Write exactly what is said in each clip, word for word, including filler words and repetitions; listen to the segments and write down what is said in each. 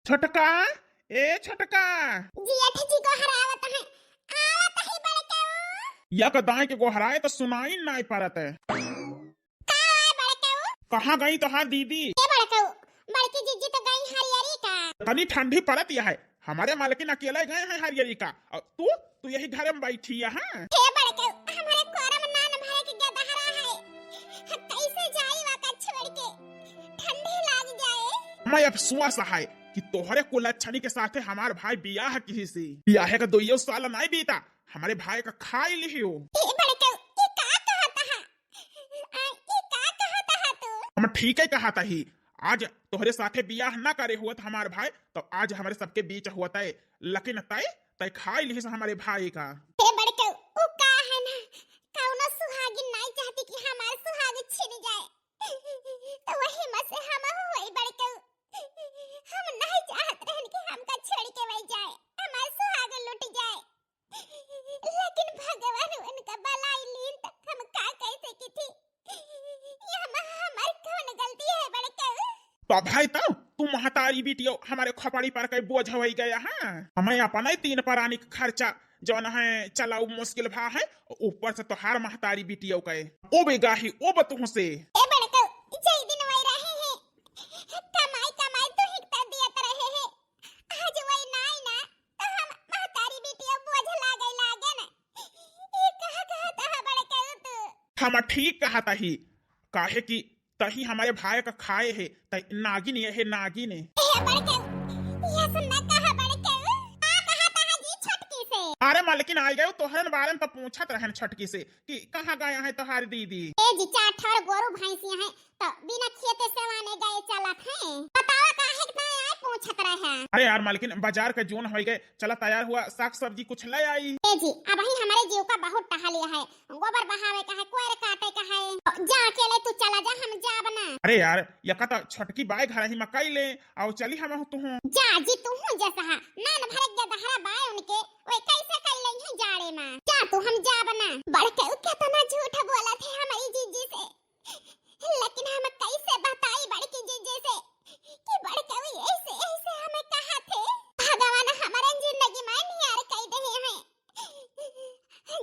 छोटका, ए छोटका। जियठ जी गोहरावत है, आवत है बड़कऊ। या का दाई के गोहराए तो सुनाई नाई परत है। का है बड़कऊ? कहाँ गई तोहार दीदी? ए बड़कऊ, बड़की जीजी तो गई हरियरी का। तनी ठंडी परत यह है, हमारे मालकिन अकेले गए हैं हरियरी का, और तू, तू यही घर में बैठी है, हाँ? हे बड़कऊ, हमारे कोरम नान भरे के गदहरा है, कैसे जाई वाका छोड़ के, ठंडी लाग जाए। मैं अफसोस है कि तोहरे कुलच्छनी के साथे हमार भाई बियाह किहिसी। बियाहे का दुइयो साल नाई बीता, हमारे भाई का खाई लिहियो। ए बड़कऊ, ई का कहत हा? आ, ई का कहत हा तू? हम ठीके कहत ही। आज तोहरे साथे बियाह ना करे हुअत हमार भाई, तो आज हमरे सबके बीच हुअत है। लेकिन तय, तय खाई लिहिस हमारे भाई का। हे बड़कऊ, उ का है ना, कौनो सुहागिन नाई चाहती कि हमार सुहाग छिन जाए। तो वही में से हम होई बड़कऊ। हम नहीं चाहत रहन कि हमका छोड़ के वही जाए, हमार सुहाग लुट जाए। लेकिन भगवान उनका बलाई लीन, तो हम का कह सकी थी? ये हम, हमार कौन गलती है बड़कऊ? तो भाई, तो तू महतारी बिटियो हमारे खोपड़ी पर के बोझ होई गया है। हमें अपना ही तीन परानी के खर्चा जौन है चलाऊ मुश्किल भा है, ऊपर से तोहार महतारी बिटियो के ओ बेगाही ओ बतुह से। ए बड़कऊ, जय दिन वही रहे हैं, कमाई कमाई तू ही तो दियत रहे हैं, आज वही नाई ना, तो हम महतारी बिटियो बोझ लागे लागे ना। ये कहा कहत हा बड़कऊ तू? हम ठीक कहत ही, काहे कि तही हमारे भाई का खाए है, तही नागिन ये है नागिन। ए बड़कऊ, ये सुनना कहा बड़कऊ? का कहत हा जी छोटकी से? अरे मालकिन, आ गए तोहरन बारे में तो पूछत रहन छोटकी से कि कहाँ गया है तोहार दीदी। ए जी, चार ठौर गोरू भैंसिया है, तो बिना खेते सेवाने गए चलत हैं। बतावा काहे के नाई आए पूछत रहे। अरे यार मालकिन, बाजार के जून होई गए, चला तैयार हुआ, साग सब्जी कुछ ले आई। ए जी, अबही हमारे जीव का बहुत टहलिया है, गोबर बहावे का है, कोयर काटे का है। जा अकेले तू चला जा, हम जाब ना। अरे यार, यका तो छोटकी बाय घर ही मकई ले, आओ चली हम तुहूँ। जा जी तुहूँ जैसा हा, नान भरे गदहरा बाय उनके, वे कैसे कैले हैं जाड़े में। जा तू, हम जाब ना। बड़कऊ कितना झूठ बोलत है हमारी जीजी से, लेकिन हम कैसे बताई बड़की जीजी से कि बड़कऊ ऐसे, ऐसे हमें कहा थे। भगवान हमारे जिंदगी में नियार कई दे हैं,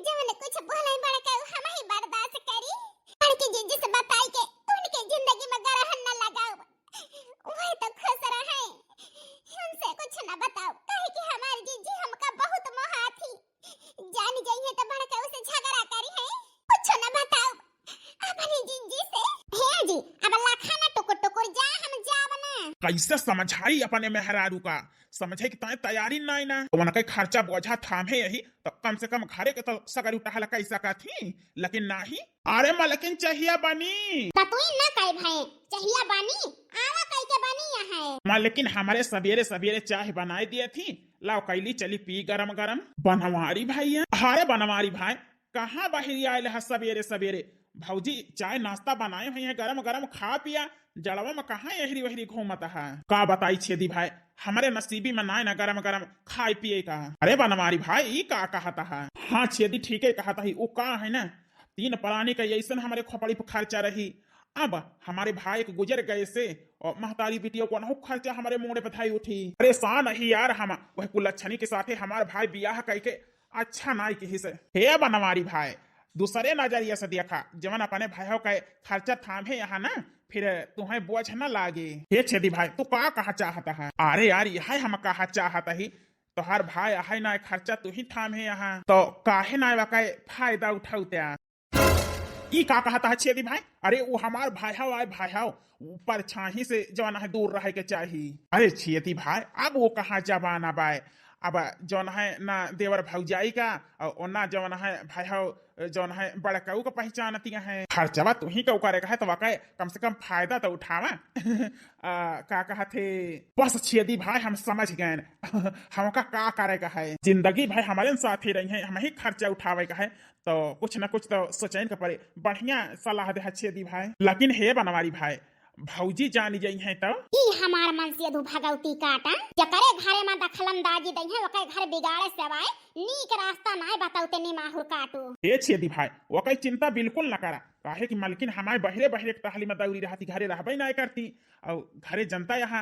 जवन कुछ बोले बड़कऊ हम ही बर्दाश्त करी। बड़की जीजी से बताई के उनके जिंदगी में ग्रहण न लगाओ, वही तो खुश रहे। हमसे कुछ न बताओ, काहे कि हमारी जीजी हमका बहुत मोहा थी। जान जाइए तो बड़कऊ से झगड़ा करी है, कुछ न बताओ अपनी जीजी से। हे जी, अब लाखा ना टुकुर टुकुर जा, हम जाब ना। कैसे समझाई अपने मेहरारू का, समझे कि तय तैयारी नाई ना, तो उनके खर्चा बोझा थामे यही, तो कम से कम घरे के तो सगरी टहल कई सकत ही, लेकिन नाही। अरे मलकिन चहिया बनी। बतुई ना कई भाई, चहिया बनी, आवा कई के बनी यहाँ है। मलकिन हमारे सबेरे सबेरे चाय बनाए दिए थी, लाओ कैली चली पी गरम गरम। बनवारी भैया, अरे बनवारी भाई, कहाँ बहिरी आयल है सबेरे सबेरे? भौजी चाय नाश्ता बनाए हुई है, गरम गरम खा पिया, जड़वा में कहाँ एहरी वहरी घूमत है? का बताई छेदी भाई, हमरे नसीबी में नाय ना गरम गरम खाए पिए का। अरे बनवारी भाई, ई का कहत है? हाँ छेदी ठीके कहत है, उ का है ना, तीन परानी का ऐसन हमरे खोपड़ी पर खर्चा रही, अब हमारे भाई के गुजर गए से और महतारी बिटिया को अनहु खर्चा हमारे मोड़े पे धाई उठी। परेशान ही यार हम, वह कुलच्छनी के साथे हमार भाई बियाह कई के अच्छा नाई किहिस। हे बनवारी भाई, दूसरे नजरिया से देखा, जवन अपने भाइयों का खर्चा थामे यहाँ ना, फिर तुम्हें बोझ न लागे। हे छेदी भाई, तू का कहा चाहता है? अरे यार, यह हम कहा चाहता ही, तोहार भाई है ना, खर्चा तू ही थामे यहाँ, तो काहे ना वका फायदा उठाउत्या? ई का कहत है छेदी भाई? अरे वो हमार भाई हव, आय भाई हव, ऊपर छाही से जौन है दूर रहे के चाही। अरे छेदी भाई, अब वो कहाँ जमाना बाय, अब जौन है ना देवर भौजाई का और ना जौन है भाई हव, जौन है बड़कऊ का पहचानती है। खर्चवा तू ही का करे का है तो वका कम से कम फायदा तो उठावा। आ, का कहत है? बस छेदी भाई हम समझ गए। हमका का करे का है, जिंदगी भर हमारे साथ ही रही है, हम ही खर्चा उठावे का है। तो कुछ ना कुछ तो सोचैन के पड़े। बढ़िया सलाह दे है छेदी भाई। लेकिन हे बनवारी भाई, भौजी जानी जाई है तो? ई हमार मन से दू भगवती काटा, जकरे घरे में दखलंदाजी दई है, ओकरे घर बिगाड़े सिवाय नीक रास्ता नाय बताउते निमाहुर काटू। हे छेदी भाई, ओकर चिंता बिल्कुल न करा, काहे कि मलकिन हमारे बहिरे बहिरे के टहली में दौरी रहती, घरे रहबे नाय करती। और घरे जनता यहाँ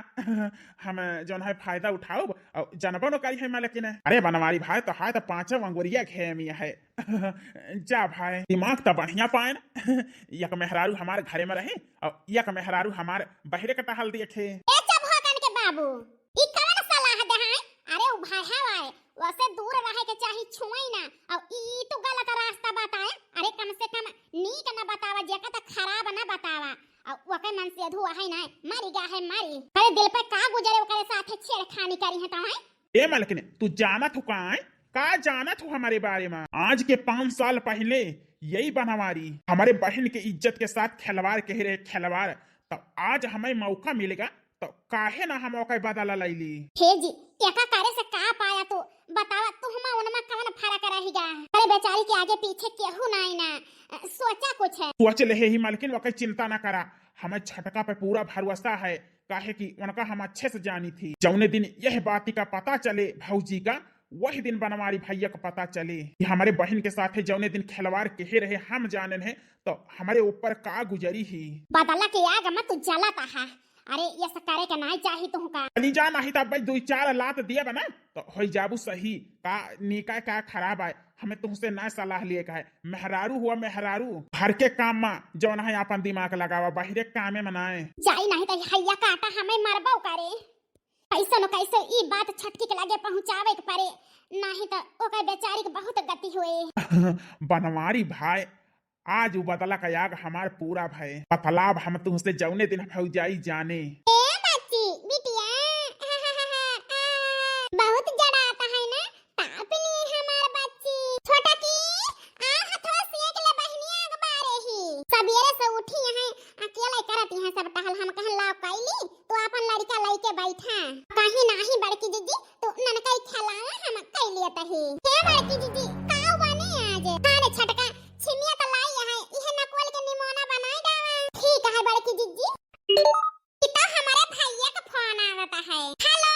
हम जौन है फायदा उठाउब और जनबो न करी है मलकिन। अरे बनवारी भाई, तो है तो पाँचों अंगुरिया घे में है। जा भाई, दिमाग तो बढ़िया पाए न। एक मेहरारू हमारे घरे में रहे और एक मेहरारू हमारे बहिरे के टहल देखे। ए चबोकन के बाबू, ई कवन सलाह दे हैं? अरे उ भाई है, वसे दूर रहे के चाही, छुआई ना। और ई तो गलत रास्ता बताए। अरे कम से कम नीक ना बतावा, जेका त खराब ना बतावा। और ओके मन से अधू है ना, मरी गा है मरी। अरे दिल पे का गुजरे ओकरे साथे छेड़खानी करी है तो हैं? ए मलकिन, तू जानत हो का है? का जानत हो हमारे बारे में? आज के पाँच साल पहले यही बनवारी हमारे बहन के इज्जत के साथ खिलवाड़ कह रहे, खिलवाड़। तो आज हमें मौका मिलेगा तो काहे ना हम ओकर बदला लैली? हे जी, एका करे से का पाया तू? बतावा, तुहमा उनमा कवन फर्क रहिगा? अरे बेचारी के आगे पीछे केहू नाई ना, अ, सोचा कुछ है। सोच ले ही मलकिन, ओकर चिंता ना करा, हमें छटका पे पूरा भरोसा है, काहे कि उनका हम अच्छे से जानी थी। जौने दिन यह बात का पता चले भौजी का, वही दिन बनवारी भैया का पता चले कि हमारे बहन के साथ है जौने दिन खिलवाड़ कहे रहे हम जाने हैं, तो हमारे ऊपर का गुजरी ही। बदला के आग में तू जलत आहा। अरे, ये सब करे के नाई चाही तुहका। चली जा, नहीं तो अब दुई चार लात दिए बना तो होई जाबू सही। का नीका का खराब आए, हमें तुहसे ना सलाह लिए का है। मेहरारू हुआ मेहरारू, घर के काम में जौन है अपन दिमाग लगावा, बहिरे कामे में नाए। जाई नहीं तो हैया काटा हमें मरबो करे। कैसो न कैसो ई बात छटकी के लगे पहुँचावे के पड़े, नहीं तो ओकर बेचारी के बहुत गति होए। बनवारी भाई, आज उ बदला का याग हमार पूरा भय। बतलाब हम तुहसे जौने दिन भौजाई जाने। ए बच्ची, बिटिया, बहुत जड़ाता है ना, ताप ली हमार बच्ची। छोटा की, आ हथवा सेक ले बहिनिया के बारे ही। सबेरे से उठी हैं, अकेले करत हैं सब टहल। हम कहन लाओ कैली, तू अपन लड़का लइके बैठा। कहीं नाही बड़की जिज्जी, तू ननकई खेलावा, हम कैली तही। हे बड़की जिज्जी, का बने आज? हाँ रे छटका, छिमिया त लाई है, इहे नकोल के निमोना बनाई डावा। ठीक है बड़की जिज्जी। ई त हमारे भैया का फोन आवत है। हेलो,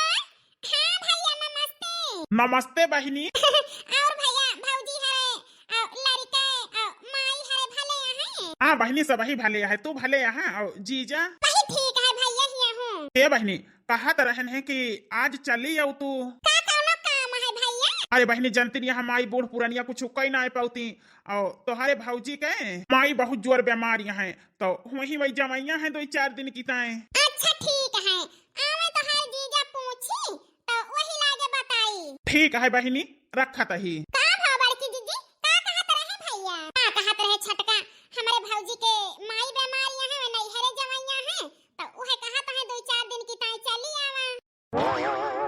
हाँ भैया नमस्ते। नमस्ते बहिनी। और भैया भौजी हरे, और लड़का, और माई हरे भले हैं? हाँ बहिनी, सब ही भले है, तू भले है, और जीजा? वही ठीक है भैया, हिया हूँ। ए बहिनी, कहत रहन है कि आज चली आऊ तू। का कौनो काम है भैया? अरे बहिनी, जनती नहीं, हम माई बूढ़ पुरनिया कुछ कई ना पाउती, और तोहरे भौजी के माई बहुत जोर बीमार हैं, तो वही वही जमैया है दो चार दिन की ताए। अच्छा ठीक है, आवे तोहार जीजा पूछी तो वही लागे बताई। ठीक है बहिनी, रखत ही। का भा बड़की जिज्जी, का कहत रहे भैया? का कहत रहे छटका, हमारे भौजी के माई बीमार हैं, नैहरे जमैया हैं, तो उहे कहत हैं दो चार दिन की ताई चली आवा।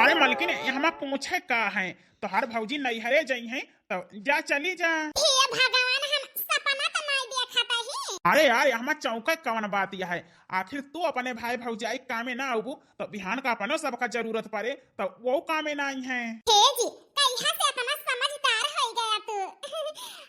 अरे मलकिन, ये हमा पूछे का है, तोहार भौजी नैहरे जई हैं, तो जा चली जा। हे भगवान, हम सपना तो नहीं देखत ही। अरे यार, ये हमा चौंका कवन बात यह है, आखिर तू अपने भाई भौजाई कामे ना आबू, तो बिहान का अपनो सबका जरूरत पड़े, तो वो कामे ना आई हैं। हे जी, कहिया से इतना समझदार हो गया तू।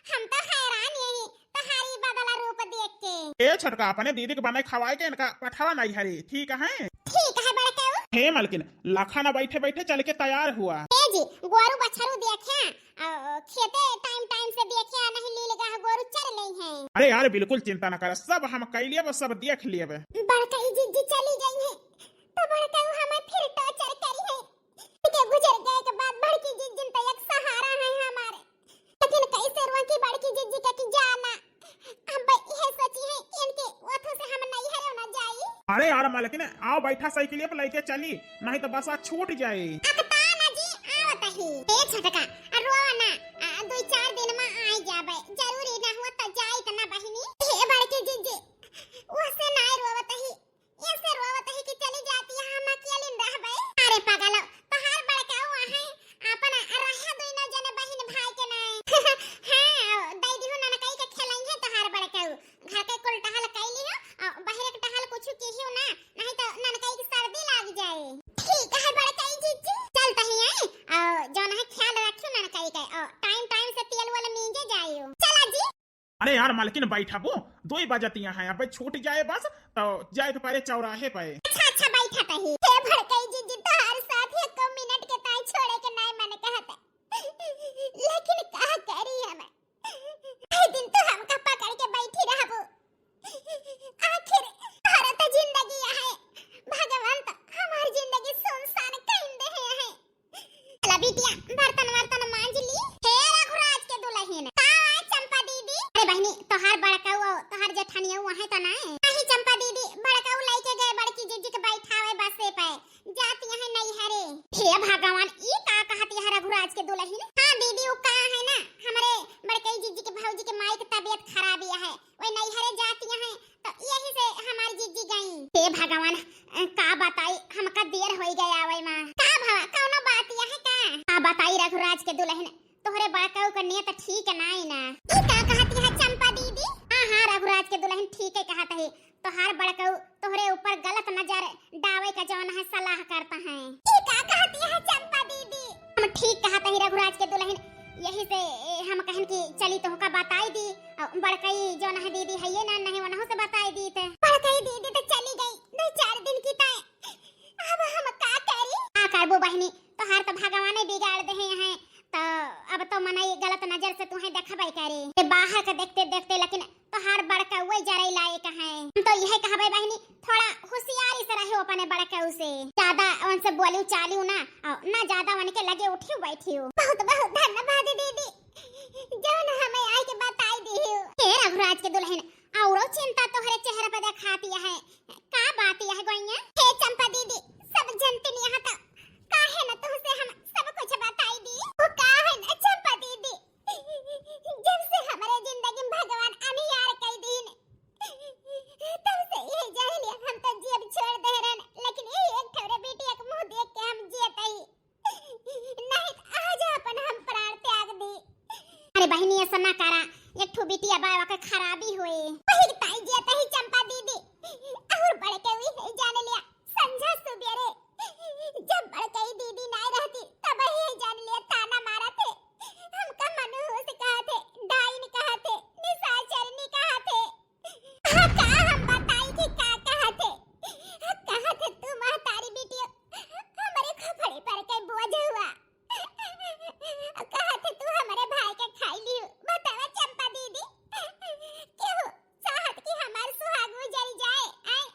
हम तो हैरान यही तोहारी बदला रूप देख के। ए छोटका, अपने दीदी के बनाए खवाए के इनका पठावा नहीं हरी, ठीक है? ठीक है बड़काऊ। हे मलकिन, लाखा ना बैठे बैठे चल के तैयार हुआ। हे जी, गोरू बछरू देखे, आ, खेते टाइम टाइम से देखे, आ नहीं लील गाह गोरू चर ले हैं। अरे यार, बिल्कुल चिंता ना कर, सब हम कैलिए, बस सब देख लिए। बड़काई जिज्जी चली गई है, तो बड़काऊ हमें फिर टॉर्चर करी है। के गुजर गए के बाद बड़की जिज्जी तो एक सहारा है हमारे, लेकिन कैसे रोकी बड़की जिज्जी का कि जाना। अब यह सोची है इनके ओथों से हम नहीं हरे ना जाई। अरे यार मलकिन, आओ बैठा साइकिल पे लेके चली, नहीं तो बस आज छूट जाए। अकता ना जी, आवत ही। ए छटका, आ रोवा ना, आ, दो चार दिन में आ जाबे, जरूरी ना हुआ तो जाई तो ना बहिनी। हे बड़की जिज्जी, ओसे ना रोवत ही, ऐसे रोवत ही कि चली जाती है, हम अकेले रहबे। अरे पगलो, तोहार बड़काऊ आहे, अपन रहे दुइनो जने बहिन भाई के नाए। हाँ, दई दिहु ननकई के खेलई है तोहार बड़काऊ। घर के कुल टहल कई लियो, और बहरे के टहल कुछ किहियो ना, नहीं तो ननकई के सर्दी लाग जाए। ठीक है बड़काई जिज्जी, चलत ही आई, और जौन है ख्याल रखियो ननकई के, और टाइम टाइम से तेल वाला मींजे जाइयो। चला जी। अरे यार मलकिन, बैठबो, दो ही बजतिया हैं, अब छूट जाए बस, तो जाए तो परे चौराहे पे। अच्छा, अच्छा, बैठा तही। हे बड़काई जिज्जी, तोहार साथ एको मिनट के ताई छोड़े के नाय मन कहत। लेकिन का करी हम? हर दिन तो हमका पकड़ के बैठी रहबो। हे भगवान, ई का कहत यह रघुराज के दुलहिन? हाँ दीदी, उ का है ना, हमरे बड़कई जीजी के भौजी के माई के तबियत खराब यह है, वही नैहरे जाती है, तो यही से हमार जीजी गई। हे भगवान, अ, का बताई, हमका देर होई गया आवे मा। का भवा, कौनो बात यह है का? का बताई रघुराज के दुलहिन, तोहरे बड़कऊ के नियत ठीक नाई ना। ई का कहत यह चंपा दीदी? हाँ, हाँ, रघुराज के दुलहिन ठीक है कहत है। तोहार बड़कऊ तोहरे ऊपर गलत नजर डावे का जौन है सलाह करता है। ई का कहत यह चंपा दीदी? हम ठीक कहत है रघुराज के दुलहिन, यही से, ए, हम कहन कि चली तोहका बताई दी। अ, बड़कई जौन है दीदी है ये ना, नहीं वनहु से बताई दी ते। बड़कई दीदी तो चली गई दो चार दिन की ताई। अब हम का करी? का करबो बहिनी, तोहार तो भगवाने बिगाड़ दे हैं, तो अब तो मनई गलत नजर से तुहे देखबे करे। ये बाहर के देखते देखते लेकिन तोहार बड़कउए जरे लायक है। हम तो यह कहबे बहिनी, थोड़ा होशियारी से रहो अपने बड़कऊ से, ज्यादा उनसे बोलू चालू ना, और ना ज्यादा उनके लगे उठियो बैठियो। बहुत बहुत धन्यवाद दीदी, जौन हमें आई के बताई दियो। हे रघुराज के दुलहिन, औरो चिंता तोहरे चेहरा पे देखाती है, का बात यह गोइया? हे चंपा दीदी, सब जनती नहीं यहाँ तो काहे न तुमसे हम सब कुछ बताई दी। वो का है ना चंपा दीदी, जब से हमारे जिंदगी में भगवान अनियार कई दीन, तब से ये जान लिया हम तो जियब छोड़ दे रहन, लेकिन ये एक ठौरे बेटी एक मुंह देख के हम जियत ही। नहीं तो आज अपन हम प्राण त्याग दी। अरे बहिनी, ऐसा ना करा, एक ठो बिटिया बाबा के खराबी होए। वही ताई जियत ही चंपा दीदी, और बड़कऊ है जान लिया, संझा सुबेरे जब बड़कई दीदी नाय रहती, तब ही जान लिया ताना मारा थे। हमका मनहूस कहा थे, डाइन कहा थे, निशाचरनी कहा थे। हाँ, का हम बताई कि का कहा थे? कहा थे तू महतारी बिटियो, हमरे खोपड़ी पर के बोझ हुआ। कहा थे तू हमरे भाई के खाई लियो। बतावा चंपा दीदी, केहू चाहत कि हमार सुहाग उजल जाए, आए?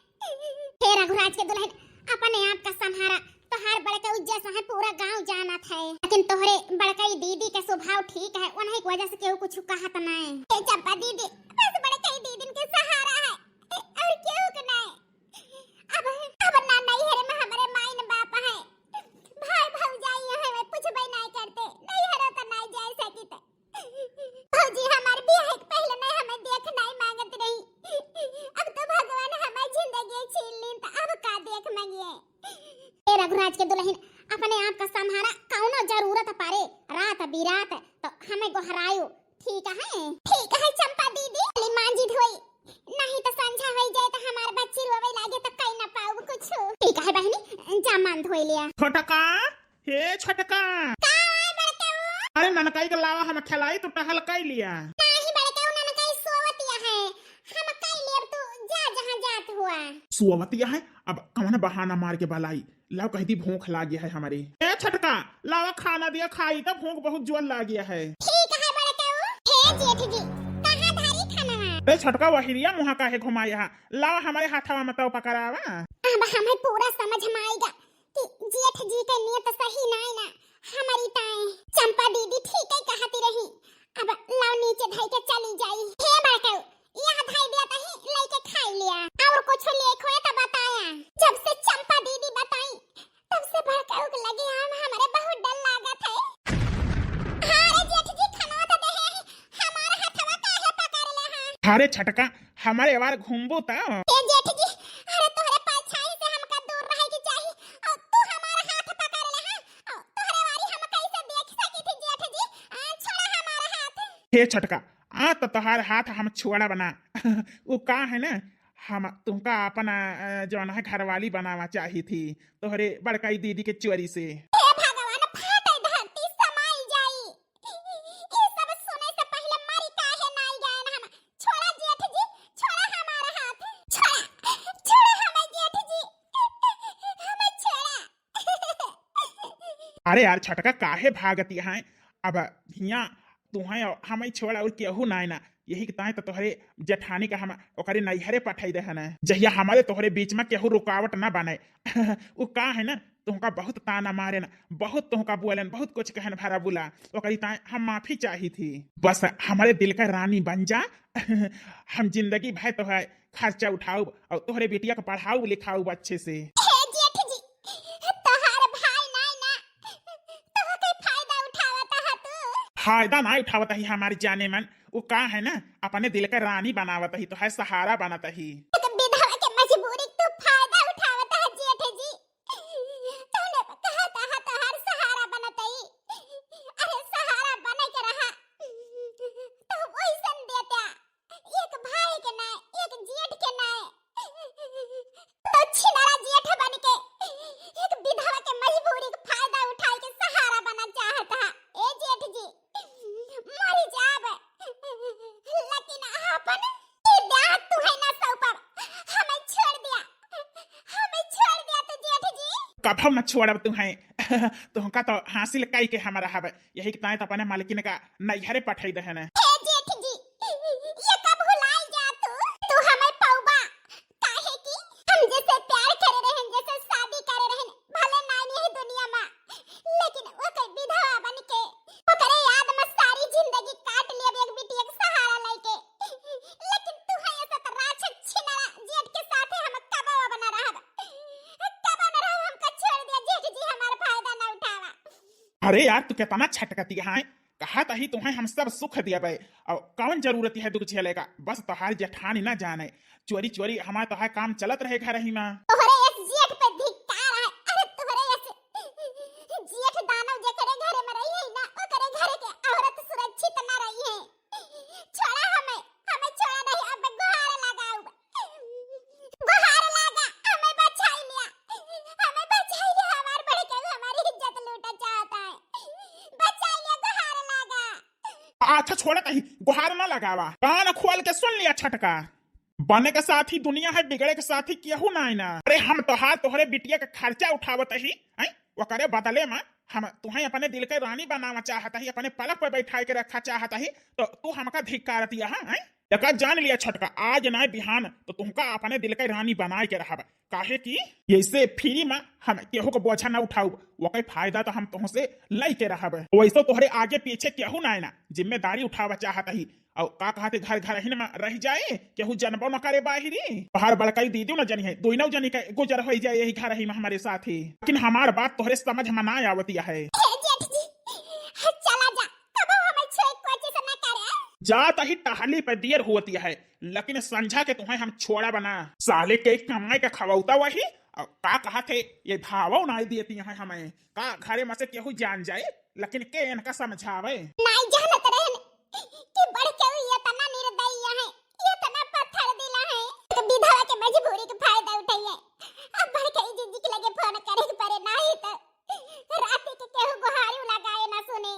हे रघुराज के दुलहिन, अपने आप का संभारा। तोहार बड़कऊ जैसा है पूरा गांव जानत है, लेकिन तोहरे बड़कई दीदी के स्वभाव ठीक है, उन्हीं की वजह से केहू कुछ कहत नाय। हे चंपा दीदी, बस बड़कई दीदिन के सहारा है, और केहू के नाय। अब, अब ना नैहर में हमरे माई न बाप है, भाई भौजाई है, वे पूछबे नाय करते, नैहर तो नाय जाए सकित। भौजी हमार बियाह के पहले नहीं हमें देख नहीं मांगत रही, अब तो भगवान हमार जिंदगी छीन लीन, तो अब का देख मांगिए? ए रघुराज के दुलहिन, अपने आप का संभारा, कौनो जरूरत पड़े रात बिरात तो हमें गोहरायो, ठीक है? ठीक है चंपा दीदी, चली मांजी धोई, नहीं तो संझा होई जाए तो हमार बच्ची रोवे लागे तो कई ना पाऊब कुछ। ठीक है बहिनी, जा मान धोई लिया। छोटका, हे छोटका। का है बड़काऊ? अरे ननकाई के लावा हम खेलाई, तू टहल कई लिया। नहीं बड़काऊ, ननकाई सोवतिया है, हम कई लेब, तू जा जहाँ जात हुआ। सोवतिया है, अब कौन बहाना मार के बलाई, लाओ कह दी भूख लागी है हमारी। ए छोटका, लावा खाना दिया खाई, तब भूख बहुत जोर लागी है। ठीक है बड़काऊ। हे जेठ जी, कहाँ धारी खाना है? ए छोटका, वहिरिया मुहा काहे घुमाया है? लावा हमारे हाथवा में तो पकड़ावा। अब हमें पूरा समझ में आएगा कि जेठ जी के नियत सही नाय ना, हमारी ताए। चंपा दीदी ठीक है कहती रही, अब लाओ नीचे धई के चली जाई। हे बड़काऊ, यह धई दिया तही लइके खाई लिया, और कुछ लेख होए तो बताया। जब से चंपा दीदी बताई, तब से बड़काऊ के लगे हम हमारे बहुत डर लागत है। हाँ रे जेठ जी, खनवा तो दे है, हमारा हथवा काहे पकड़ ले है? अरे छटका, हमारे बार घूमबू त। ए जेठ जी, अरे तोहरे परछाई से हमका दूर रहे के चाही, और तू हमारा हाथ पकड़ ले है, और तोहरे वारी हम कैसे देख सकी थी जेठ जी? आ, छोड़ा हमारा हाथ। हे छटका, आ तो तोहार हाथ हम छोड़ा बना। वो का है ना, हम तुमका अपन, अ, जौन है घरवाली बनावा चाही थी, तोहरे बड़काई दीदी के चोरी से। हे भगवान, फाटे धरती समाई जाई। ये सब सुने से पहले मरी काहे नाई गए हम। छोड़ा जेठ जी, छोड़ा हमारा हाथ। छोड़ा, छोड़ा हमें जेठ जी, हमें छोड़ा। अरे यार छटका, काहे भागत यहाँ? अब हियाँ तुहें और हमें छोड़ और केहू नाय ना। यही के ताय तो तोहरे जेठानी का हम ओकरे नैहरे पठाई दे हन। जहिया हमारे तोहरे बीच में केहू रुकावट ना बने। वो का है ना, तुमका बहुत ताना मारे ना, बहुत तुमका बोलन, बहुत कुछ कहन भरा बुला। ओकरी ताय हम माफी चाही थी। बस हमारे दिल का रानी बन जा। हम जिंदगी भर तोहरे खर्चा उठाउब और तोहरे बिटिया का पढ़ाउब लिखाउब अच्छे से। हे जेठ जी, तोहार भाई नाय ना, फायदा ना उठावत ही हमारी जाने मन, वो का है ना, अपने दिल का रानी बनावत ही, तो है सहारा बनत ही। एक विधवा के मजबूरी तू फायदा उठावत है जेठ जी। तूने कहा था तोहार सहारा बनत ही। अरे सहारा बने के रहा। तो वैसन देता। एक भाई के नाय, एक जेठ के नाय, तो छिनरा जेठ बन के एक विधवा के मजबूरी के फायदा उठाए के सहारा बना चाहत हा। ए जेठ जी, मरी जाब, लेकिन आपन ई ब्याह तू है ना सौपब, हमें छोड़ दिया, हमें छोड़ दिया तो जेठ जी। कभव न छोड़ब तू है। तुहका तो हासिल कई के हम रहब। यही के ताई तो अपने मालकिन का नैहरे पठाई दे है ना। हे जेठ जी, ये कब भुलाई जा तू? तू हमें पौबा, काहे कि हम जैसे प्यार करे रहन, जैसे शादी करे रहन, भले नाई नहीं दुनिया में, लेकिन ओकर विधवा बन के, ओकरे याद में सारी जिंदगी काट लेब एक बिटिया के सहारा लेके। लेकिन तू है ऐसा तो राक्षस छिनरा जेठ के साथे हम कबो अब न रहब, कबो न रहब, हमका छोड़ दिया जेठ जी, हमार फायदा न उठावा। अरे यार, तू कितना छटकती है, कहा तही तुम्हें हम सब सुख दिया बे, और कौन जरूरत है दुख झेले का? बस तोहार जेठानी ना जाने, चोरी चोरी हमार तोहार काम चलत रहे घर ही में। तोहरे इस जेठ पे धिक्कार है। अरे तोहरे इस जेठ दानव जेकरे घरे में रही है ना, ओकरे घरे के औरत सुरक्षित ना रही है। छोड़ा हमें, हमें छोड़ा नहीं, अब गुहार लगाऊ। गुहार लागा, हमें बचाई लिया, हमें बचाई लिया, हमार बड़े केहू हमारी इज्जत लूटा चाहता है, बचाई लिया, गुहार लागा। अच्छा छोड़ा तही, गुहार ना लगावा, कान खोल के सुन लिया छटका। बने के साथी दुनिया है, बिगड़े के साथी केहू ना है ना। अरे हम तोहार तोहरे बिटिया के खर्चा उठावत ही, हैं? ओकरे बदले में हम तुहें अपने दिल के रानी बनावा चाहत ही, अपने पलक पे बैठाए के रखा चाहत ही, तो तू हमका धिक्कारतिया है, हैं? एका जान लिया छटका, आज ना बिहान तो तुमका अपने दिल के रानी बनाए के रहब, काहे कि ऐसे फ्री में हम केहू को बोझा ना उठाऊ, ओकर फायदा तो हम तुमसे लई के रहब। वैसे तोहरे आगे पीछे केहू ना है ना, जिम्मेदारी उठावा चाहत ही, और का कहते घर घर ही में रह जाए, केहू जनबो न करे बाहिरी। तोहार बड़काई दीदी न जनी है, दोनों जनी का गुजर हो जाए यही घर ही में हमारे साथ ही। लेकिन हमार बात तोहरे समझ में ना आवती है। हे जेठ जी, चला जा, कबो हमें छोड़ कोची से ना करे। जात ही टहली पे देर होती है, लेकिन संझा के तुम्हें हम छोड़ा बना। साले के कमाए के खवौता वही, और का कहत है ये भावो ना देती है हमें। का घरे में से केहू जान जाए, लेकिन के इनका समझावे? नाई जानत रहन कि बड़केऊ इतना निर्दयी है, इतना पत्थर दिला है। तो विधवा के मजबूरी के फायदा उठाइए। अब बड़केऊ जीजी के लगे फोन करे के परे, नाही तो राती के केहू गोहारी लगाए ना सुने।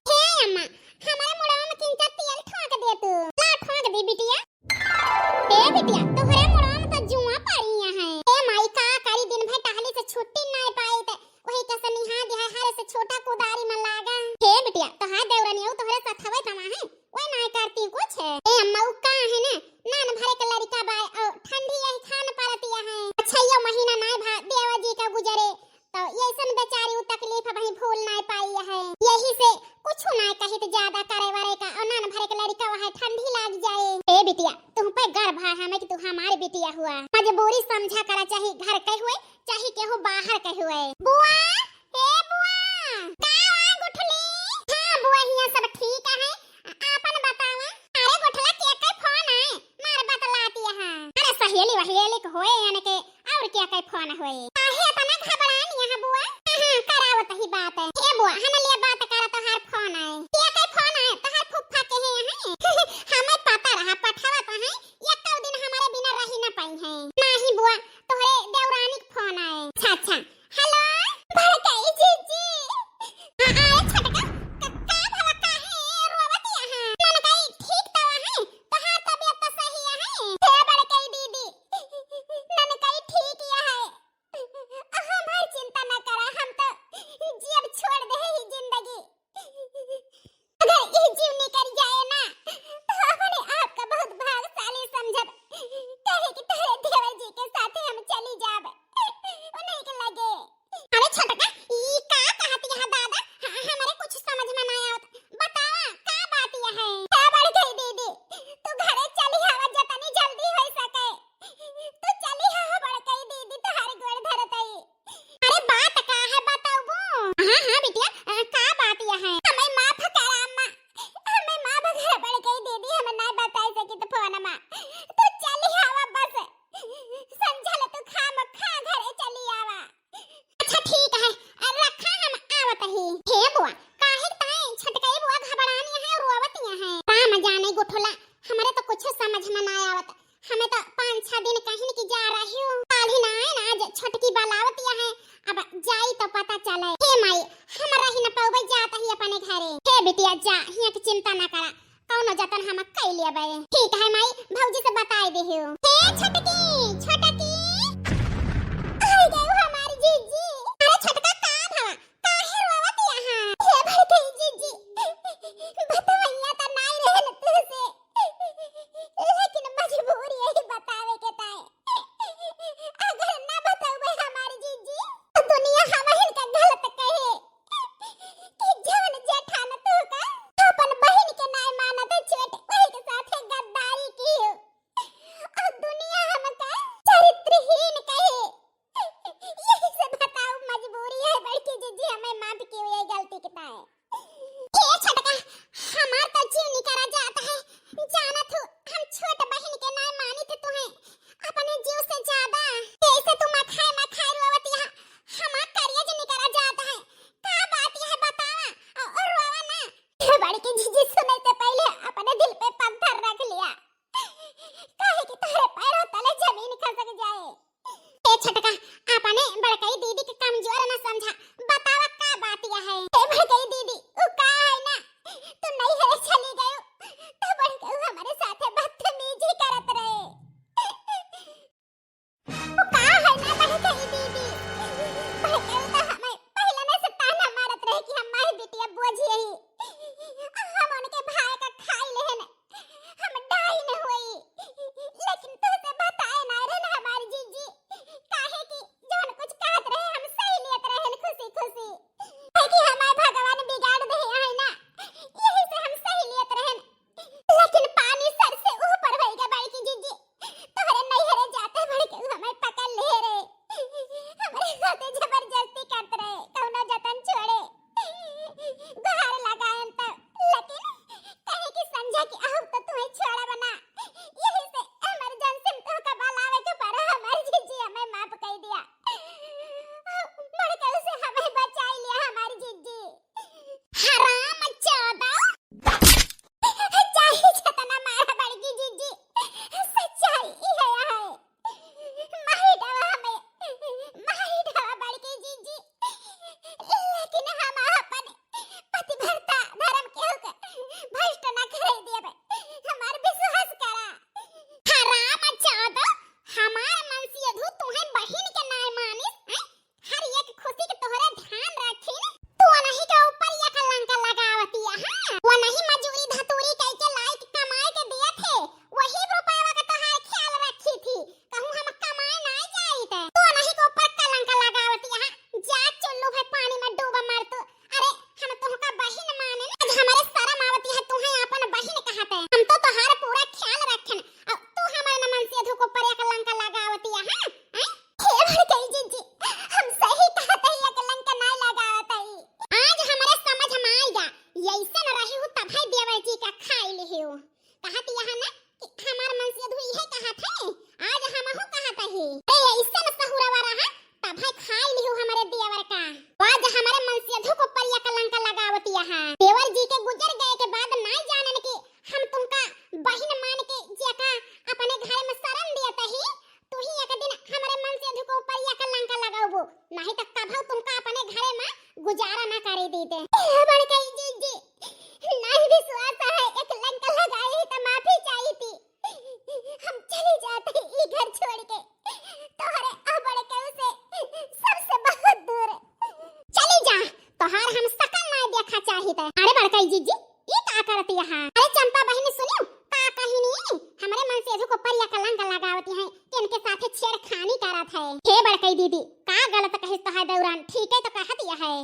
हे अम्मा, हमारे मुड़वा में किंचा तेल ठोक दे तू। ला ठोक दी बिटिया। ए बिटिया, तोहरे मुड़वा में तो जुआ पड़ी है। ए माई, का करी, दिन भर टहली से छुट्टी नाय पाई, त वही का सनिहा दिहा हर से छोटा कुदारी में लागा। हे बिटिया, तोहार देवरनिया तोहरे साथ हवे तमा है, ओए नाय करती कुछ। ए अम्मा, उ का है ना, नान भरे के लड़का बा, और ठंडी यही खान पड़ती है। अच्छा, ये महीना नाय भा देवा जी का गुजरे, तो ऐसन बेचारी उ तकलीफ अबहीं भूल नाय पाई है, यही से कुछ नाय कहित ज्यादा करे वरे का, और नान भरे के लड़का वह ठंडी लाग जाए। ए बिटिया, तुम पे गर्व है हमें कि तू हमारे बिटिया हुआ। मजबूरी समझा करा, चाहे घर के हुए, चाहे केहू बाहर के हुए। बुआ, ए बुआ। का हुआ गुठली? हाँ बुआ, हियां सब ठीक है, आपन बतावा। अरे गुठला, के के फोन है? मार बतलाती है। अरे सहेली वहेली के होए, यानी के और के के फोन होए? काहे इतना घबरानी है बुआ? हाँ, हाँ, करावत ही बात है। ए बुआ, हन लिए बात करा, तोहार फोन आए। के के फोन आए? तोहार फुफ्फा के है, हैं? हमें पता रहा, पठावत है। एक दिन हमारे बिना रही न पाई है। नहीं बुआ, तोहरे देवरानी के फोन आए। अच्छा, अच्छा। हेलो, बड़काई जीजी। आ, अरे छोटका, क-, का भला, काहे रोवत यहाँ? ननकाई ठीक तो है, तोहार तबीयत तो सही है। हे बड़काई दीदी, ननकाई ठीक ही है। हमार चिंता न करा, हम तो जियब छोड़ दे ही जिंदगी। अगर ई जीव निकल जाए ना, तो अपने आप का बहुत भाग्यशाली समझब, काहे कि तोहरे देवर जी के साथे हम चली जाब, उन्हीं के लगे। ठीक है, रखा, हम आवत ही। हे बुआ, काहे ताई छोटकई बुआ घबरानी है, रोवतिया है? राम जाने गुठुला, हमरे तो कुछ समझ में ना आवत। हमें तो पाँच छह दिन कहिन कि जा रही हूँ, काल्हि ना आए ना, आज छोटकी बलावतिया है, अब जाई तो पता चले। हे माई, हम रही न पउबे, जात ही अपने घरे। हे बिटिया जा, हियाँ की चिंता ना करा, कउनो जतन हम कइ लेबे। ठीक है माई, भौजी से बताइ देहु। हे छोटकी, छोटकी, आइ गयो हमार जीजी। अरे छोटका, का भवा? काहे रोवत यहाँ? हे बड़की जीजी, बतवैया त नाई रहल तुझसे, लेकिन मजबूरी यही बतावे के ताए। अगर ना बतउबे हमार जीजी, तो दुनिया हमहिन का गलत कहे कि जवन जेठान तोहका अपन बहिन के नाई मानत, छोट वही के साथे गद्दारी की हो। और दुनिया हमका चरित्रहीन कहे। यही से बताओ, मजबूरी है बड़की जीजी, हमें माफ कियो ये गलती के ताए। ए छोटका, हमार तो जीव निकरा जात है। जानत हूँ, हम छोट बहिन के नाई मानित तुहे अपने जीव से ज्यादा। कैसे तू मखाए मखाए रोवत यहाँ, हमार करेज निकरा जात है। का बात यह बतावा, और, और रोवा ना। बड़की जीजी सुने से पहले अपने दिल पे पत्थर रख लिया, काहे कि तोहरे पैरों तले जमीन खसक जाए। ए छोटका, अपने बड़कई दीदी के कमजोर न समझा, बतावा का बात यह है? ए बड़कई दीदी, उ का है ना, तू नैहरे चली गयो, तो बड़कऊ हमरे साथे बदतमीजी करत रहे। उ का है ना बड़कई दीदी, बड़कऊ तो हमें पहले में से ताना मारत रहे कि हम माई बिटिया बोझ यही, हम उनके भाई का खाई लेहन, हम डाइन होई, लेकिन तुझसे बताए ना रहन हमार जीजी, काहे कि जौन कुछ कहत रहे हम सही लेत रहन खुशी खुशी। काहे कि हमार भगवान बिगाड़ दे है ना, यही से हम सही लेत रहन। लेकिन पानी सर से ऊपर होई गया बड़की जीजी, तोहरे नैहरे जाते बड़कऊ हमें पकड़ ले रहे, हमरे साथे जबरदस्ती करत रहे, कौनो जतन छोड़े। गोहार लगायन तब, लेकिन कहे कि संझा की आहू तो तुम्हें छोड़ा बना, यही से इमरजेंसी में तोहका बुलावे के पड़ा। हमार जीजी हमें माफ कर दिया, बड़कऊ से हमें बचाई लिया हमार जीजी। हराम चौदह, चाहे जतना मारा बड़की जीजी, सच्चाई इहे है। मारी डावा हमें, मारी डावा बड़की जीजी, लेकिन हम अपन पतिव्रता धर्म के होके भ्रष्ट ना करे देबे, हमार विश्वास करा। हराम चौदह, हमार मनसेधू तुहे बहिन के नाय मानिस, हैं? हर एक खुशी के तोहरे ध्यान रखिन, तू उनही के ऊपर ये कलंक लगावतिया, हाँ? उनही मजूरी धतूरी कइके लाइके कमाए के दिया थे, वही रुपयवा के तोहार ख्याल रखी थी, कहूँ हम कमाए ना जाइत, तू उनही के ऊपर कलंक लगावतिया, हाँ? जा चुल्लू भाई पानी में डूब मर तू। अरे हम तोहका बहिन माने ना, आज हमरे शर्म आवतिया है तुहे आपन बहिन कहते, हम तो तोहार पूरा ख्याल रखन, और तू हमारे न मनसेधू के ऊपर ये कलंक लगावतिया, हाँ? हैं? हे बड़कई जीजी, हम सही कहत हई, ये कलंक ना लगावत हई। आज हमरे समझ में आइगा, यइसन रही हूँ तब है देवर जी का खाई लिही हूँ। कहत यहाँ ना कि हमार मनसेधू इहे कहत है, आज हमहू कहत ही। ए, यइसन सहुरवा रहा, तब है खाई लिही हूँ हमरे देवर का। आज हमरे मनसेधू के ऊपर ये कलंक लगावतिया है। देवर जी के गुजर गए के बाद ना जानन कि हम तुमका बहिन मान के जेका अपने घर में शरण दियत ही, तू ही एक दिन हमरे मनसेधू के ऊपर ये कलंक लगावबो, नहीं तो कभू तुमका अपने घरे में गुजारा ना करे देते। हे बड़कई जीजी, नहीं विश्वास है, एक कलंक लगाए ही तो माफी चाहिए थी। हम चली जात ही ई घर छोड़ के, तोहरे आ बड़कऊ से सबसे बहुत दूर। चली जा, तोहार हम सकल ना देखा चाहित। अरे बड़कई जीजी, ई का करत यहाँ? अरे चंपा बहिनी सुनियो, का कहिनी? हमरे मनसेधू के ऊपर ये कलंक लगावती हैं, इनके साथे छेड़खानी करत है। हे बड़कई दीदी, का गलत कहिस तोहार देवरान, ठीक है तो कहत यह है।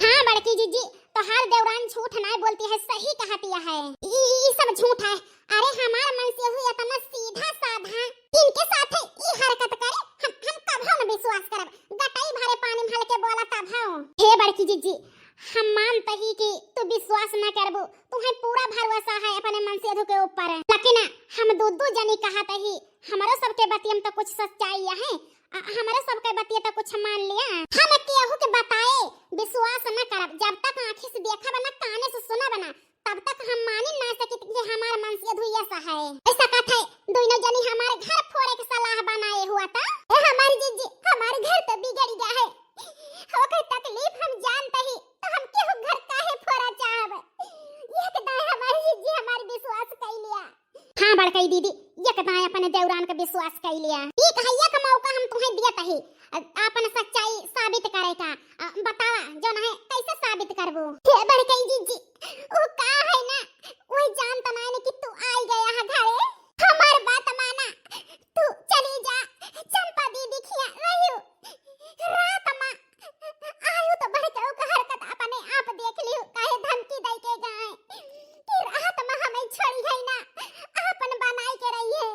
हाँ बड़की जीजी, तोहार देवरान झूठ ना बोलती है, सही कहत यह है। ई, ई सब झूठ है। अरे हमार मनसेधू इतना सीधा साधा, इनके साथे ई हरकत करे, हम, हम कभो न विश्वास करब। गटई भरे पानी में हल्के बोला तब हो। हे बड़की जीजी, हम मानत ही कि तू विश्वास न करबू, तुहैं पूरा भरोसा है अपने मनसेधु के ऊपर, लेकिन हम दू दू जनी कहत ही, हमरो सबके बतियम तो कुछ सच्चाई है, अ, हमरो सबके बतिया तो कुछ मान लिया। हम केहू के बताए विश्वास न करब, जब तक आँखी से देखब न, काने से सुनब न, तब तक हम मानी ना सकित कि हमार मनसेधु यस है। ऐसा कहत है, दोनों जनी हमार घर फोड़े के सलाह बनाए हुआ था। ए हमार जीजी, हमार घर तो बिगड़ गया है। ओकर तकलीफ हम जानत ही, तो हम केहू घर काहे फोड़ा चाहब? एक दाए हमार जीजी हमार विश्वास कई लिया। हाँ बड़कई दीदी, एक दाए अपने देवरान का विश्वास कई लिया। ई कहा एक मौका हम तुहैं दियत ही, अ, आपन सच्चाई साबित करे का। अ, बतावा, जौन है, कैसे साबित करबू? हे बड़कई जीजी, उ का है ना, वही जानत नाई न कि तू आई गया है घरे। हमार बात माना, तू चली जा, चंपा दीदी खिया रहियो। रात मा आयु तो बड़कऊ का हरकत अपने आप देख लियो, काहे धमकी दई के गए कि रात मा हमें छोड़ी है ना, आपन बनाई के रही है।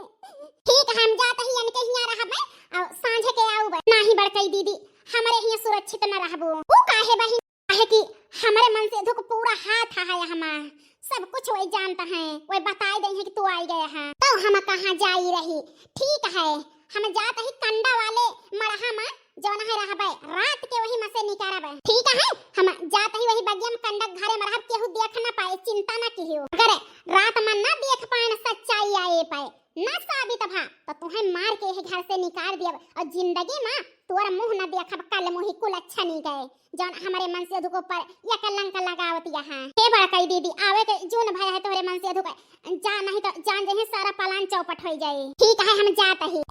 ठीक है, हम जात ही इनके हियाँ रहबे, और सांझे के आउबे। नाही बड़कई दीदी, हमरे हियाँ सुरक्षित न रहबो। उ काहे बहिन? काहे कि हमरे मनसेधु के पूरा हाथ है हमार, सब कुछ वही जानत है, वही बताई दई है कि तू आई गया है, तो हम कहाँ जाई रही। ठीक है, हम जात ही कंडा वाले मड़हा मा, जौन है रहबे, रात के वही मा से निकरबे। ठीक है, हम जात ही वही बगिया मा कंडा घरे मा रहब, केहू देख न पाए, चिंता न किहियो। अगर रात मा न देख पाए, न सच्चाई आए पाए, न साबित भा, तो तुहैं मार के यही घर से निकाल दियब, और जिंदगी मा तोर मुँह न देखब, कल मुँही कुल अच्छा नहीं गए। जौन हमरे मनसेधु के ऊपर ये कलंक लगावत यहाँ। हे बड़कई दीदी, आवे के जौन भय है तोहरे मनसेधु के, जा, नहीं तो जान जइहैं सारा पलान चौपट होई जाई। ठीक है, हम जात ही।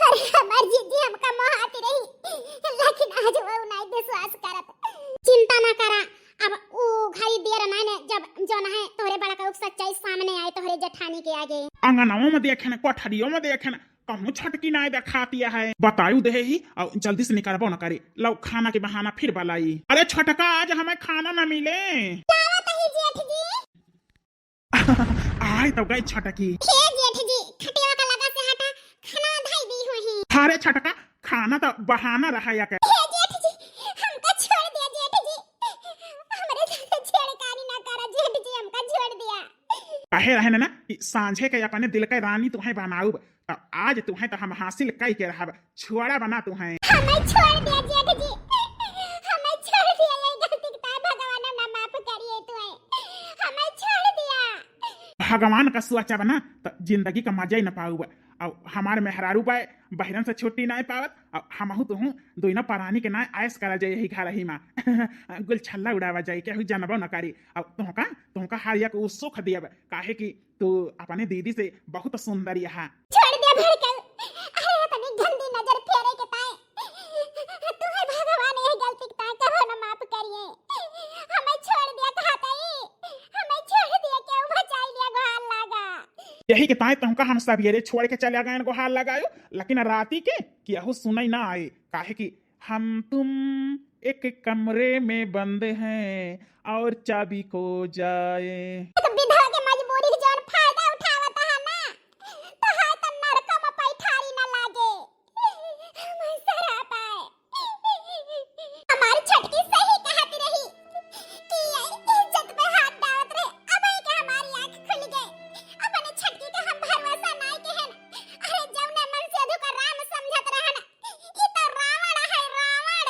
अरे हमार जीजी हमका मोहाती रही, लेकिन आज वो नहीं विश्वास करत। चिंता ना करा, अब उ घड़ी देर नहीं ने, जब जौन है तोहरे बड़कऊ के सच्चाई सामने आए तोहरे जेठानी के आगे। अंगनवा में देखे न, कोठरियों में देखे न, कहूँ छोटकी नाय देखाती है। बतायु देहे ही, और जल्दी से निकरबो न करे। लौ खाना के बहाना फिर बलाई। अरे छोटका, आज हमें खाना न मिले। लावत ही जेठ जी। आय तो गई छोटकी। हे जेठ जी, खटिया का लगा से हटा, खाना धई दी हुई। अरे छोटका, खाना तो बहाना रहा या के। हे जेठ जी, हमका छोड़ दिया जेठ जी। हमरे साथ छेड़खानी ना करा जेठ जी, हमका छोड़ दिया। कहे रहे ना कि सांझे के अपने दिल के रानी तुहैं बनाउब, तो आज तुहैं तो हम हासिल कई के रहब, छोड़ब ना तुहैं। हमें छोड़ दिया जेठ जी, हमें छोड़ दिया, ये गलती के ताय भगवान ना माफ करिए तुहैं, हमें छोड़ दिया। भगवान का सोचब ना तो जिंदगी का मजा ही न पाउब। और हमार मेहरारू बा, बहिरन से छुट्टी नाय पावत, और हमहू तुहू दोनों परानी के नाय ऐश करा जाए यही घर ही मा। गुलछल्ला उड़ावा जाए, केहू जानबो न करी। और तुहका, तुहका हर एक उ सुख दियब, काहे कि तू अपने दीदी से बहुत सुंदर यहाँ। छोड़ दे भड़कऊ। अरे इतनी गंदी नजर फेरे के ताय तुहैं भगवान ये गलती के ताय कबो न माफ करिए। हमें छोड़ दिया कहा ताई, हमें छोड़ दिया, केहू बचाई लिया, गोहार लागा। यही के ताय तुहका हम सवेरे छोड़ के चले गए गोहार लगायो, लेकिन राती के केहू सुनई ना आए, काहे कि हम तुम एक कमरे में बंद हैं और चाबी खो जाए। एक विधवा के मजबूरी के जौन फायदा उठावत है ना, तो है तो नरक में पैठारी न लागे। मैं सराप आए। हमारी छोटकी सही कहत रही कि ये इज्जत पे हाथ डालत रहे। अब है कि हमारी आँख खुल गए। अपने छोटकी का हम भरोसा नाय केहेन। अरे जौने मनसेधु का राम समझत रहन, ई तो रावण है, रावण।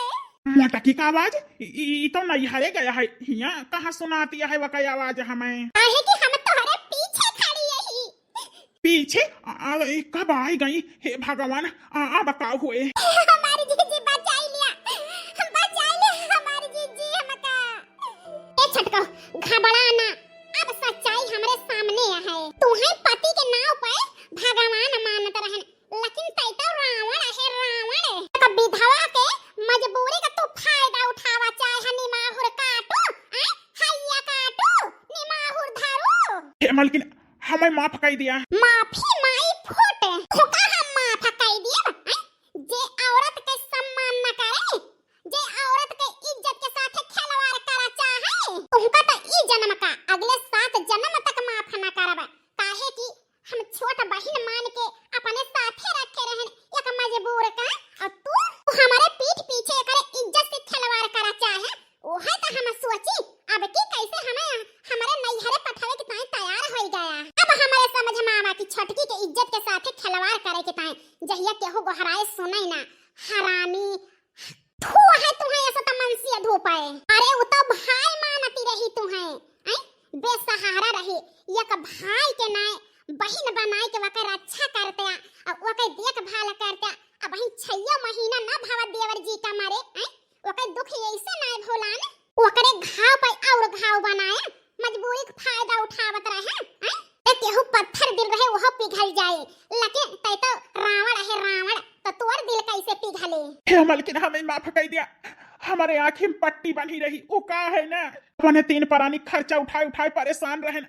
मोटकी का आवाज, ई, ई, ई तो नैहरे गया है, हियाँ कहाँ सुनाती है वका आवाज हमें? काहे कि हम तोहरे पीछे खड़ी यही। पीछे? आ, आ, ई कब आई गई? हे भगवान, आ, आ बताओ हुए। हमारी जीजी बचाई लिया, बचाई लिया हमारी जीजी हमका। ए छोटको, घबरा ना, अब सच्चाई हमरे सामने है। तुम्हें पति के नाव पे भगवान मानत रहन, लेकिन तै तो रावण है, रावण। एक विधवा के मजबूरी का तू फायदा उठावा चाहे, निमाहुर काटू, आय, हैया काटू, निमाहुर धारू। हे मलकिन, हमें माफ कई दिया। माफी माई फूट, होका हम माफ कई दिया, आय? जे औरत के सम्मान न करे, जे औरत के इज्जत के साथे खिलवाड़ करा चाहे, उनका तो ई जन्म का, अगले सात जन्म तक माफ न करब, काहे कि हम छोट बहिन मान के अपने साथे रखे रहन एक मजबूर का, और तू, तू हमारे पीठ पीछे एकरे इज्जत से खिलवाड़ करा चाहे, ओहे तो हम सोच अरे सुनइ ना, हरामी, थू है तुहैं ऐसा त मनसिया धूप है। अरे उ तो भाई मानती रही तुहैं, ऐ बेसहारा रही, एक भाई के नाय बहिन बनाए के वकर रक्षा करत्या, अउ वकर देखभाल करत्या। अबहीं छइयो महीना न भवा देवर जी का मरे, ऐ ओकर दुख ऐसे नाय भुलान। ओकरे घाव पर और घाव बनाया, मजबूरी के फायदा उठावत रहे, हैं? ए, केहू पत्थर दिल रहे, वह पिघल जाए, लेकिन तै तो रावण है, रावण, तो तोर दिल कैसे पिघले? हे मलकिन, हमें माफ कइ दिया, हमरे आँखी में पट्टी बन्ही रही, उ का है ना, अपने तीन परानी खर्चा उठाए उठाए परेशान रहेन,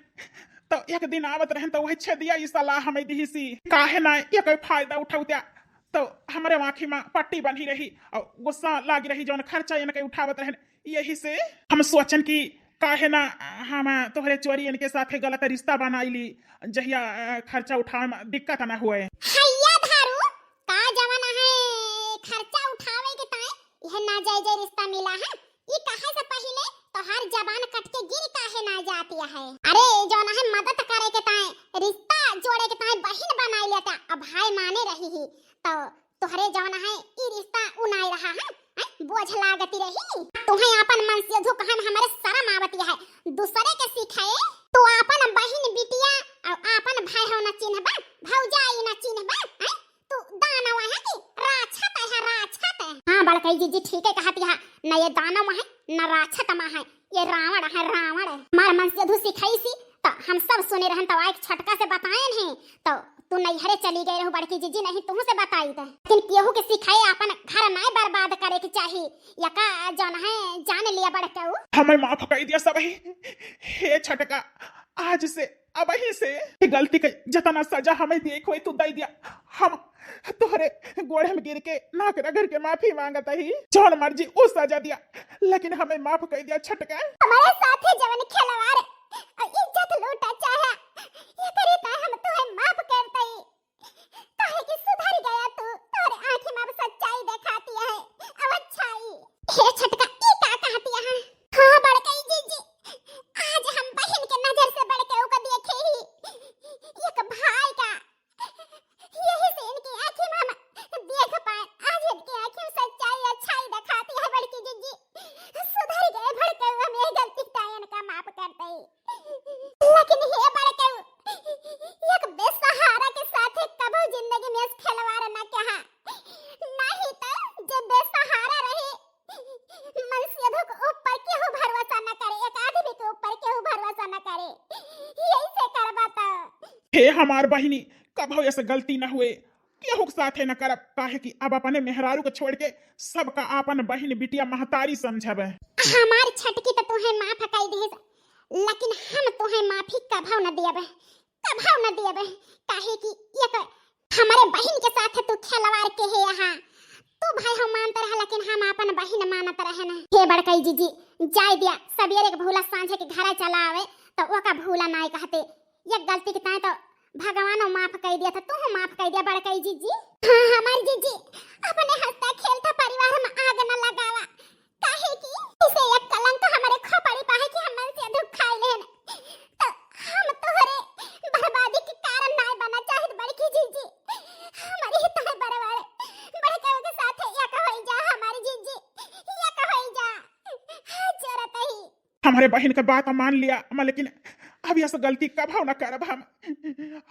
तो एक दिन आवत रहेन, तो वही छेदिया ई सलाह हमें दिहिसी, काहे ना एकर फायदा उठउत्या, तो हमरे आँखी में पट्टी बन्ही रही अउ गुस्सा लागि रही, जौन खर्चा इनके उठावत रहेन, यही से हम सोचन कि काहे ना हम तोहरे चोरी इनके साथे गलत रिश्ता बनाई ली, जहिया, अ, खर्चा उठावे में दिक्कत ना हुए। हैया धारू, का जवन है खर्चा उठावे के ताए यह नाजायज रिश्ता मिला है? ई कहे से पहिले तोहार जबान कट के गिर काहे ना जाती है? अरे, जौन है मदद करे के ताए, रिश्ता जोड़े के ताए बहिन बनाई लेता, अब भाई माने रही ही, तो तोहरे जौन है ई रिश्ता उ नाय रहा है, हैं? बोझ लागती रही। तुहैं आपन मनसेधू कहै में हमरे शरम आवती है, दूसरे के सिखाए। तू आपन बहिन बिटिया अउ आपन भाई हो न चिन्हबा, भौजाई न चिन्हबा, हैं? तू दानव है कि राक्षस है, राक्षस? हाँ, बड़कई जीजी ठीके कहती है, न ये दानव है, न राक्षस मा है, ये रावण है, रावण। हमार मनसेधू सिखाइसी, त हम सब सुने रहन, त आइके छोटका से बताएन है, त तू नैहरे चली गई रहू बड़की जीजी, नहीं तुहू से बताइत। लेकिन केहू के सिखाए आपन घर नाय बर्बाद करे के चाही, यका जौन है जान लिया बड़कऊ। हमें माफ कइ दिया सबही, हे छोटका, आज से अबहीं से ई गलती के जतना सजा हमें देख होई तू दइ दिया। हम तोहरे गोड़े में गिर के नाक रगड़ के माफी मांगत ही। जौन मर्जी उ सजा दिया, लेकिन हमें माफ कइ दिया छोटका। हमरे साथे जवन खिलवाड़ अउ इज्जत लूटा चाहा, एकरे ताई हम तोहे माफ करतई। काहे कि सुधर गया तू, तोहरे आँखी में अब सच्चाई देखाती है, अब अच्छाई। हे छोटका, ई का कहती है? हाँ बड़कई जीजी, आज हम बहिन के नजर से बढ़के ओका देखे ही एक भाई का, यही से इनकी आँखी में हम देख पाए। आज इनकी आँखी में सच्चाई अच्छाई देखाती है बड़की जीजी। सुधर गए बड़कऊ, हम ये गलती का इनका माफ कर दे। लेकिन हे बड़कऊ, एक बेसहारा के साथे कबो जिंदगी में खिलवाड़ ना कहा। नहीं तो जे बेसहारा रहे, मनसेधू के ऊपर केहू भरोसा ना करे, एक आदमी के ऊपर केहू भरोसा ना करे। यही से करबा तो। हे हमार बहिनी, कबो ऐसे गलती ना हुए, केहू के साथे न करब, काहे कि अब अपने मेहरारू के छोड़ के सबका आपन बहिन बिटिया महतारी समझब। हमार छोटकी त तोहे माफ कई देस, लेकिन हम तोहे माफी कभव न देब, कभव न देब, काहे कि ये तो हमरे बहिन के साथ तू खिलवाड़ के हे यहाँ। तू भाई हो मानत रहा, लेकिन हम आपन बहिन मानत रहे न। हे बड़कई जीजी, जाए दिया, सबेरे के भूला सांझे के घरा चला आवे, तो ओका भूला नाय कहते। ये गलती के ताए तो भगवानो माफ कई दिया था, तू माफ कई दिया बड़कई जीजी। हाँ हमार जीजी, अपने हंसता खेलता परिवार में आग न लगावा, काहे कि इसे एक कलंक हमारे खोपड़ी पा है कि हम मनसेधू खाई लेन, तो हम तोहरे बर्बादी के कारण ना बना चाहित बड़की जीजी। हमारी ही तोहरे बराबर बड़कऊ के साथ एक होई जा हमारी जीजी, एक होई जा। हाँ, जरत ही। हमरे बहिन के बात मान लिया, मलकिन अब यस गलती कभव न करब हम।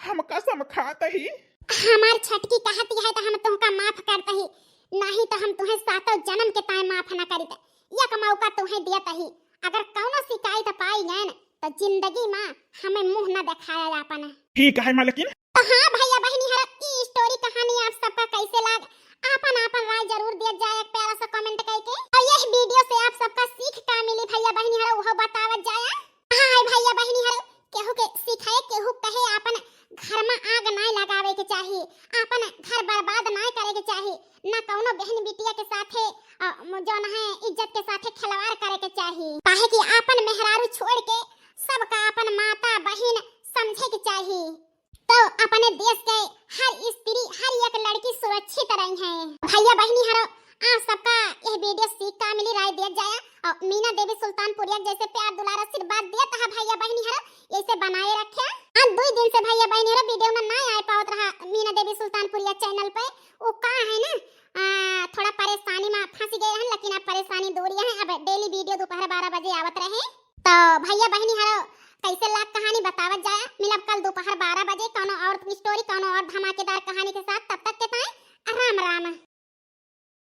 हम कसम खात ही। हमार छोटकी कहती है तो हम तुमका माफ करत ही, नहीं तो हम तुहे सातों जन्म के ताए माफ न करित। एक मौका तुहे दियत ही, अगर कौनो शिकायत पाई गए न, तो जिंदगी में हमें मुंह न दिखाया आपन। ठीक है मलकिन। तो हाँ भैया बहिनी हरो, ई story कहानी आप सबका कैसे लाग, आपन आपन राय जरूर दिया जाए एक प्यारा सा comment करके। और यह video से आप सबका सीख का मिली भैया बहिनी हरो, वो बतावत जाए। हाँ भैया बहिनी हरो, केहू के सिखाए, केहू कहे, आपन घर में आग नाय लगावे के चाही, आपन घर बर्बाद नाय करे के चाही, ना कौनो बहन बिटिया के साथे, अ, जौन है इज्जत के साथे खिलवाड़ करे के चाही, काहे कि आपन मेहरारू छोड़ के सबका आपन माता बहिन समझे के चाही। तो अपने देश के हर स्त्री, हर एक लड़की सुरक्षित रही है। भैया बहिनी हरो, आप सबका यह video सीख का मिली, राय दिया जाए। और मीना देवी सुल्तानपुरिया के जैसे प्यार दुलार आशीर्वाद दिया तहा भैया बहनी हरो, ऐसे बनाए रखे। हाँ, दुई दिन से भैया बहनी हरो वीडियो में ना आए पावत रहा मीना देवी सुल्तानपुरिया चैनल पे। वो का है ना, आ, थोड़ा परेशानी में फंस गए रहन, लेकिन अब परेशानी दूर है। अब डेली वीडियो दोपहर बारह बजे आवत रहे। तो भैया बहनी हरो, कैसे लाग कहानी बतावत जाए, मिलब कल दोपहर बारह बजे कौनो और स्टोरी, कौनो और धमाकेदार कहानी के साथ। तब